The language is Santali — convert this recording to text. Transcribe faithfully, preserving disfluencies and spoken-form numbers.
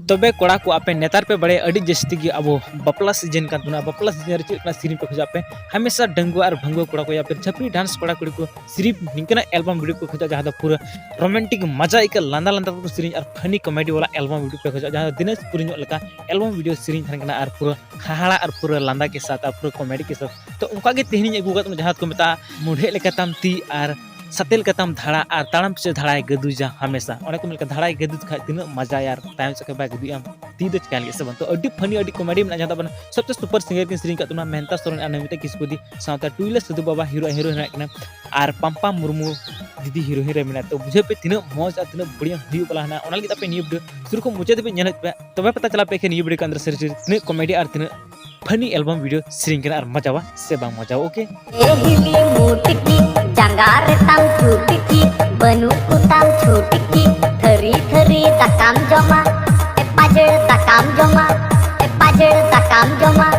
ᱛᱚᱵᱮ ᱠᱚᱲᱟ ᱠᱚ, ᱟᱯᱮ ᱱᱮᱛᱟᱨ ᱯᱮ ᱵᱟᱲᱟᱭᱟ ᱟᱹᱰᱤ ᱡᱟᱹᱥᱛᱤ ᱜᱮ ᱟᱵᱚ ᱵᱟᱯᱞᱟ ᱥᱤᱡᱤᱱ ᱠᱟᱱ ᱛᱟᱵᱚᱱᱟ᱾ ᱵᱟᱯᱞᱟ ᱥᱤᱡᱤᱱ ᱨᱮ ᱪᱮᱫ ᱞᱮᱠᱟᱱᱟᱜ ᱥᱮᱨᱮᱧ ᱯᱮ ᱠᱷᱚᱡᱚᱜᱼᱟ? ᱟᱯᱮ ᱦᱟᱢᱮᱥᱟ ᱰᱟᱺᱜᱩᱣᱟᱹ ᱟᱨ ᱵᱷᱟᱺᱜᱩᱣᱟᱹ ᱠᱚᱲᱟ ᱠᱚ ᱭᱟ ᱯᱷᱤᱨ ᱪᱷᱟᱹᱯᱨᱤ ᱰᱟᱱᱥ ᱠᱚᱲᱟ ᱠᱩᱲᱤ ᱠᱚ ᱥᱤᱨᱤᱯ ᱱᱤᱝᱠᱟᱹᱱᱟᱜ ᱮᱞᱵᱟᱢ ᱵᱷᱤᱰᱤᱭᱳ ᱠᱚ ᱠᱷᱚᱡᱚᱜᱼᱟ, ᱡᱟᱦᱟᱸ ᱫᱚ ᱯᱩᱨᱟᱹ ᱨᱳᱢᱟᱱᱴᱤᱠ ᱢᱟᱡᱟ ᱟᱹᱭᱠᱟᱹᱜ, ᱞᱟᱸᱫᱟ ᱞᱟᱸᱫᱟ ᱛᱮᱠᱚ ᱥᱮᱨᱮᱧ ᱟᱨ ᱯᱷᱟᱱᱤ ᱠᱚᱢᱮᱰᱤ ᱣᱟᱞᱟ ᱮᱞᱵᱟᱢ ᱵᱷᱤᱰᱤᱭᱳ ᱯᱮ ᱠᱷᱚᱡᱚᱜᱼᱟ, ᱡᱟᱦᱟᱸ ᱫᱚ ᱫᱤᱱᱟᱡᱽᱯᱩᱨᱤ ᱧᱚᱜ ᱞᱮᱠᱟ ᱮᱞᱵᱟᱢ ᱵᱷᱤᱰᱤᱭᱳ ᱥᱮᱨᱮᱧ ᱛᱟᱦᱮᱱ ᱠᱟᱱᱟ ᱟᱨ ᱯᱩᱨᱟᱹ ᱦᱟᱦᱟᱲᱟ ᱟᱨ ᱯᱩᱨᱟᱹ ᱞᱟᱸᱫᱟ ᱠᱮ ᱥᱟᱛᱷ ᱟᱨ ᱯᱩᱨᱟᱹ ᱠᱚᱢᱮᱰᱤ ᱠᱮ ᱥᱟᱛᱷ᱾ ᱛᱚ ᱚᱱᱠᱟ ᱜᱮ ᱛᱮᱦᱮᱧ ᱤᱧ ᱟᱹᱜᱩ ᱟᱠᱟᱫ ᱛᱟᱵᱚᱱᱟ, ᱡᱟᱦᱟᱸ ᱫᱚᱠᱚ ᱢᱮᱛᱟᱜᱼᱟ ᱢᱩᱰᱷᱮᱜ ᱞᱮᱠᱟᱛᱟᱢ ᱛᱤ ᱟᱨ ᱥᱟᱛᱮ ᱞᱮᱠᱟᱛᱟᱢ ᱫᱷᱟᱲᱟ ᱟᱨ ᱛᱟᱲᱟᱢ ᱯᱤᱪᱷᱟᱹ ᱫᱷᱟᱲᱟᱭ ᱜᱟᱹᱫᱩᱡᱟ ᱦᱟᱢᱮᱥᱟ᱾ ᱚᱱᱮ ᱠᱚ ᱢᱮᱱ ᱞᱮᱠᱟ, ᱫᱷᱟᱲᱟᱭ ᱜᱟᱹᱫᱩᱡ ᱠᱷᱟᱡ ᱛᱤᱱᱟᱹᱜ ᱢᱟᱡᱟᱭᱟ ᱟᱨ ᱛᱟᱭᱚᱢ ᱥᱮᱫ ᱠᱷᱚᱡ ᱵᱟᱭ ᱜᱟᱹᱫᱩᱡ ᱟᱢ, ᱛᱤ ᱫᱚ ᱪᱤᱠᱟᱹ ᱞᱟᱹᱜᱤᱫ ᱥᱮ ᱵᱟᱝ? ᱛᱚ ᱟᱹᱰᱤ ᱯᱷᱟᱱᱤ, ᱟᱹᱰᱤ ᱠᱚᱢᱮᱰᱤ ᱢᱮᱱᱟᱜᱼᱟ, ᱡᱟᱦᱟᱸ ᱫᱚ ᱟᱵᱚ ᱥᱚᱵᱪᱮ ᱥᱩᱯᱟᱨ ᱥᱤᱝᱜᱟᱨ ᱠᱤᱱ ᱥᱮᱨᱮᱧ ᱠᱟᱜ ᱛᱟᱵᱚᱱᱟ, ᱢᱮᱦᱛᱟ ᱥᱚᱨᱮᱱ ᱟᱨ ᱱᱚᱢᱤᱛᱟ ᱠᱤᱥᱠᱩ ᱫᱤ, ᱥᱟᱶᱛᱮ ᱴᱩᱭᱞᱟᱹ ᱥᱟᱹᱫᱷᱩ ᱵᱟᱵᱟ ᱦᱤᱨᱳ ᱦᱤᱨᱳᱭᱤᱱ ᱦᱮᱱᱟᱜ ᱠᱤᱱᱟ, ᱟᱨ ᱯᱟᱢᱯᱟ ᱢᱩᱨᱢᱩ ᱫᱤᱫᱤ ᱦᱤᱨᱳᱭᱤᱱ ᱨᱮ ᱢᱮᱱᱟᱭᱟ᱾ ᱛᱚ ᱵᱩᱡᱷᱟᱹᱣ ᱯᱮ ᱛᱤᱱᱟᱹᱜ ᱢᱚᱡᱽ ᱟᱨ ᱛᱤᱱᱟᱹᱜ ᱵᱟᱹᱲᱤᱡ ᱦᱩᱭᱩᱜ ᱵᱟᱞᱟ ᱦᱮᱱᱟᱜᱼᱟ᱾ ᱚᱱᱟ ᱞᱟᱹᱜᱤᱫ ᱟᱯᱮ ᱱᱤᱭᱟᱹ ᱵᱷᱤᱰᱤᱭᱳ ᱥᱩᱨᱩ ᱠᱷᱚᱱ ᱢᱩᱪᱟᱹᱫ ᱫᱷᱟᱹᱵᱤᱡ ᱧᱮᱞ ᱦᱩᱭᱩᱜ ᱯᱮ, ᱛᱚᱵᱮ ᱯᱟᱛᱟ ᱪᱟᱞᱟᱜ ᱯᱮ ᱮᱠᱷᱮᱱ ᱱᱤᱭᱟᱹ ᱵᱷᱤᱰᱤᱭᱳ ᱠᱚ ᱟᱱᱫᱟᱨ ᱥᱟᱹᱨᱤ ᱥᱟᱹᱨᱤ ᱛᱤᱱᱟᱹᱜ ᱠᱚᱢᱮᱰᱤ ᱟᱨ ᱛᱤᱱᱟᱹᱜ ᱯᱷᱟᱱᱤ ᱮᱞᱵᱟᱢ ᱵᱷᱤᱰᱤᱭᱳ ᱥᱮᱨᱮᱧ ᱠᱟᱱᱟ ᱟᱨ ᱢᱟᱡᱟᱣᱟ ᱥᱮ ᱵᱟᱝ ᱢᱟᱡᱟᱣᱟ, ᱳᱠᱮ? ᱮ ᱦᱤᱞᱤ ᱢᱩᱴᱠᱤ, ᱡᱟᱸᱜᱟ ᱨᱮ ᱛᱟᱢ ᱪᱷᱩᱴᱠᱤ, ᱵᱟᱹᱱᱩᱜ ᱠᱚ ᱛᱟᱢ ᱪᱷᱩᱴᱠᱤ, ᱛᱷᱟᱹᱨᱤ ᱛᱷᱟᱹᱨᱤ ᱫᱟᱠᱟᱢ ᱡᱚᱢᱟ, ᱮ ᱯᱟᱡᱮᱲ ᱫᱟᱠᱟᱢ ᱡᱚᱢᱟ, ᱮ ᱯᱟᱡᱮᱲ ᱫᱟᱠᱟᱢ ᱡᱚᱢᱟ᱾